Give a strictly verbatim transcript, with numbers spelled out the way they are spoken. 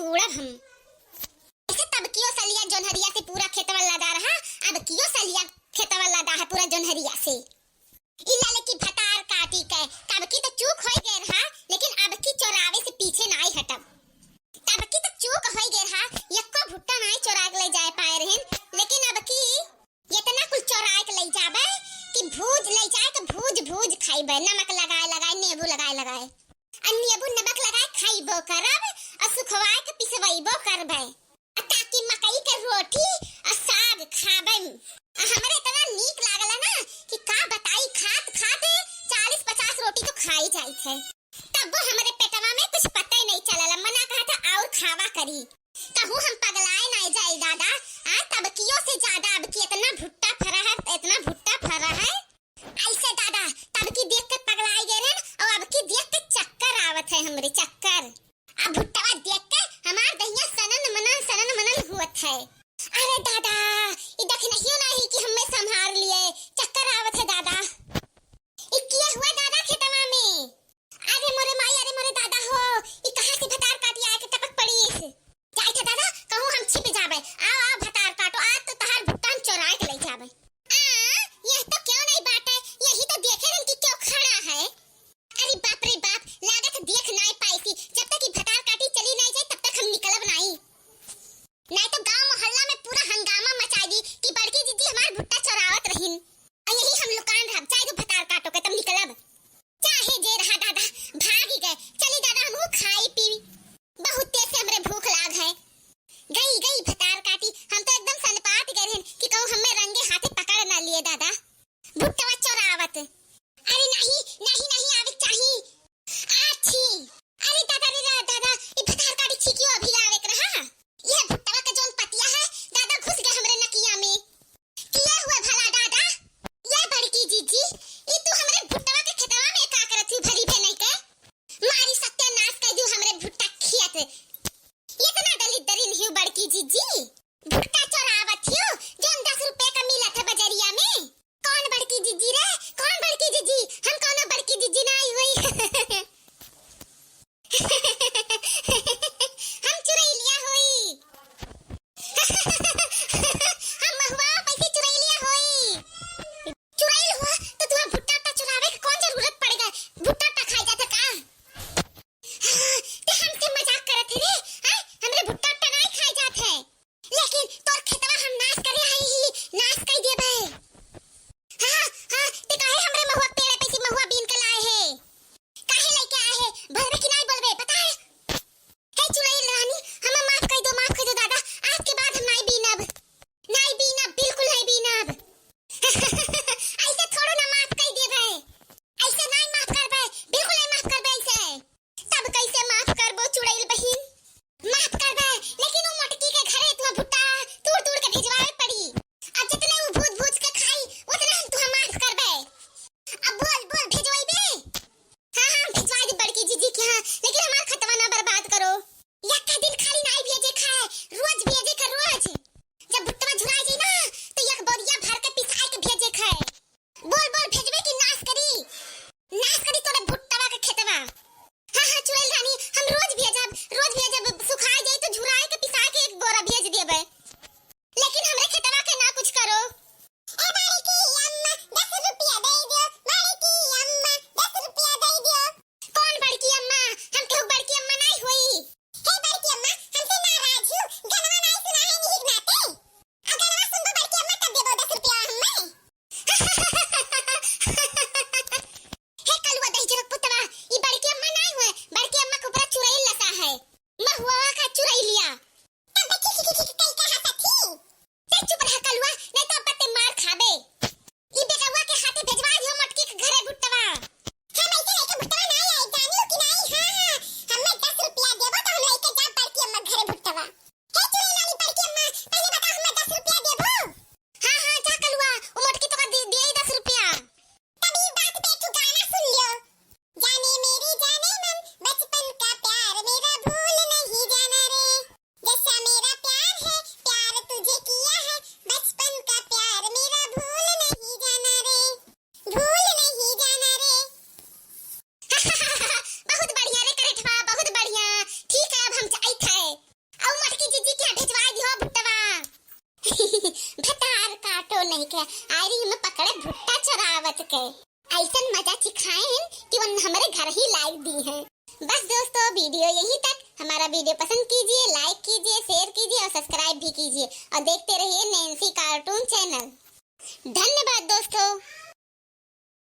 उड़ब हम। ऐसे तब कियो सलिया जोन्हरिया से पूरा खेतवा लदा रहा, अब कियो सलिया खेतवा लदा है पूरा जोन्हरिया से। ई ललकी भतार काटी के, तब की तो चूक होई गए रहा, लेकिन अब की चोरावे से पीछे नाई हटब। तब की तो चूक होई गए रहा, यक्को भुट्टा नाई चोरा के ले जाए पाए रहन, लेकिन अब की इतना कुल चोराए के ले जाबे कि भूज ले जाए के भूज भूज खाइबे, नमक लगाए लगाए, नींबू लगाए लगाए। आ नींबू नमक लगाए खाइबो करब, आ सुखवाए के पिसवइबो करबे। आ ताकि मकई के रोटी आ साग खाबे। आ हमरे इतना नीक लागला ना कि का बताई, खात खात चालीस पचास रोटी तो खाई जाइत है। तब वो हमरे पेटवा में कुछ पता ही नहीं चलला, मना कहा था और खावा करी। कहूँ हम पगलाए नहीं जाए दादा, आ तब कियो से ज्यादा अब की इतना भुट्टा फरा है, इतना भुट्टा फरा है। ऐसे दादा, तब की देख के पगलाए गए रहन, और अब की देख के चक्कर आवत है हमरे, चक्कर। अब भुट्टवा देख के हमार दहिया सनन मनन, सनन मनन हुअत है। अरे दादा, ई दखिनहियो नहीं कि हमें संभार लिए, चक्कर आवत है दादा। ई किया हुआ दादा खेतवा में? अरे मोरे माई, अरे मोरे दादा हो, ई कहाँ से भतार काटी आए के टपक पड़ीस? जाए थे दादा, कहूँ हम छिप जाबे। आओ, आओ भतार काटो, आज तो तहार भुट्टा हम चोराए के ले जाबे। आ, यह तो क्यों नहीं बाटे, यही तो देखे रन कि क्यों खड़ा है। अरे बाप रे बाप, लागत देख नाई पाई थी, जब तक ई भतार काटी चली नहीं जाए तब तक हम निकलब नहीं। नहीं तो गांव मोहल्ला में पूरा हंगामा मचा दी कि बड़की दीदी हमार भुट्टा चोरावत रहिन। और यही हम लुकान रहब, जाए दो भतार काटो के तब निकलब। चाहे जे रहा दादा, भागी गए। चली दादा, हमहू खाई पी, बहुत तेज से हमरे भूख लाग है। गई गई भतार काटी, हम तो एकदम सनपात गए रहन कि कहूँ हमें रंगे हाथे पकड़ ना लिए दादा। भुट्टवा चोरावत। अरे नहीं, नहीं, नहीं आवे के चाही। आछी। अरे दादा रे रा-, दादा, ई भतार काटी छिकियो अभी लावे के रहा। ये भुट्टवा के जोन पतिया है, दादा घुस गए हमरे नकिया में। किए हुए भला दादा? ये बड़की जीजी, ई तू हमरे भुट्टवा के खेतवा में का करत हू भरी बे नहीं के? मारी सत्यानाश कर दू हमरे भुट्टा खियत। इतना दलिद्दरिन हियो बड़की जीजी, भुट्टा चोरावत हियो, जोन दस रुपए का मिलत है बजरिया में। कौन बड़की जीजी रे, कौन बड़की जीजी? हम कौनो बड़की जीजी नाई हुई। ठीक है, आए रही हमें पकड़े भुट्टा चोरावत के। ऐसन मजा चिखाए हैं कि वो हमरे घर ही लाइ दी हैं। बस दोस्तों, वीडियो यहीं तक। हमारा वीडियो पसंद कीजिए, लाइक कीजिए, शेयर कीजिए और सब्सक्राइब भी कीजिए और देखते रहिए नैन्सी कार्टून चैनल। धन्यवाद दोस्तों।